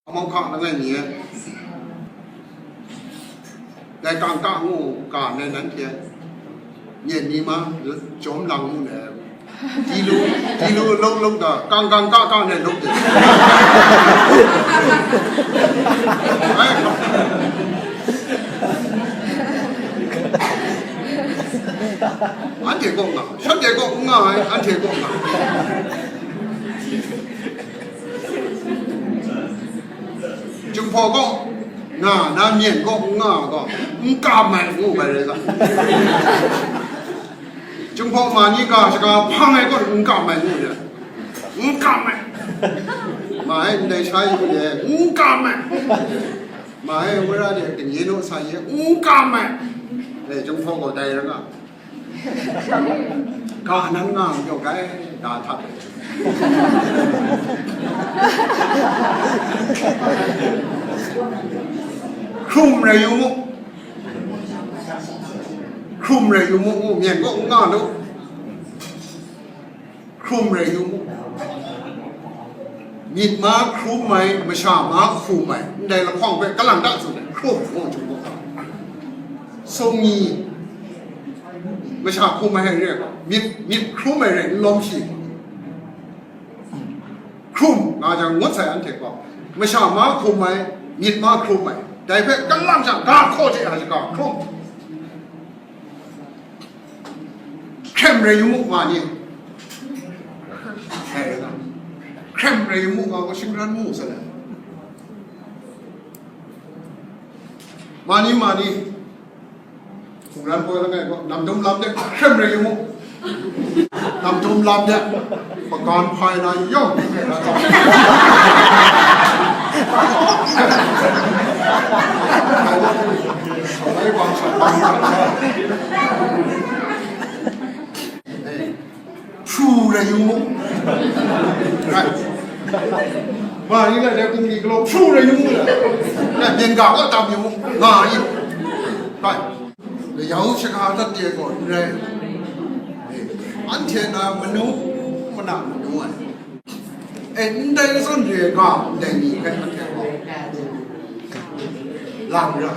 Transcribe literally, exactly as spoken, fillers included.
Amau hka langai mi e. Dai kangka ngu ga nai nanhte, myen ni ma, jawm lang mu nai. Di lu, di lu, lung lung da, kang kang ka ka nai lung de. Ai. Anhte kaw nga, shanhte kaw n nga ai, anhte kaw nga. Jinghpaw kaw nga na myen kaw n nga gaw, n kam ai ngu bai rai ga. Jinghpaw ma ni ga shaga hpang ai kaw n kam ai ngu re. N kam ai. Ma e ndai sha yu de, n kam ai. Ma e wora de kanye naw sa ye, n kam ai. E, Jinghpaw gaw dai ra nga. Ga nan nga majaw gai, ga htat ai. Hkrum rai yu mu. Hkrum rai yu mu, ngu myen kaw n nga lu. Hkrum rai yu mu. Myit ma hkrum ai, masha ma hkrum ai, ndai lahkawng hpe kalang ta tsun ai, hkrum ngu jung gaw. Sung ni, masha hkrum ai re, myit, myit hkrum ai re, n lawm shi. Hkrum nga jang ngut sai anhte gaw, masha ma hkrum ai, myit ma hkrum ai, dai hpe kalang jang ga hkaw hte a shaga hkrum. Hkrem rai yu mu, ma ni. Hkrem rai yu mu, nga gaw shingran mu sa le. Ma ni, ma ni. Hkungran poi langai gaw, nam dum lam de, hkrem rai yu mu. Nam dum lam de, magan hpai na yawng. Hpru rai yu mu. Rai. Ma ni la de kum ni galaw hpru rai yu mu la. Na byen ga kaw tam yu mu. Nga i. Rai. Layau shaka dat de gaw n rai. Anhte na manu mana manu ai. E, ndai zawn re ga, ndai ni hpe anhte gaw lang ra.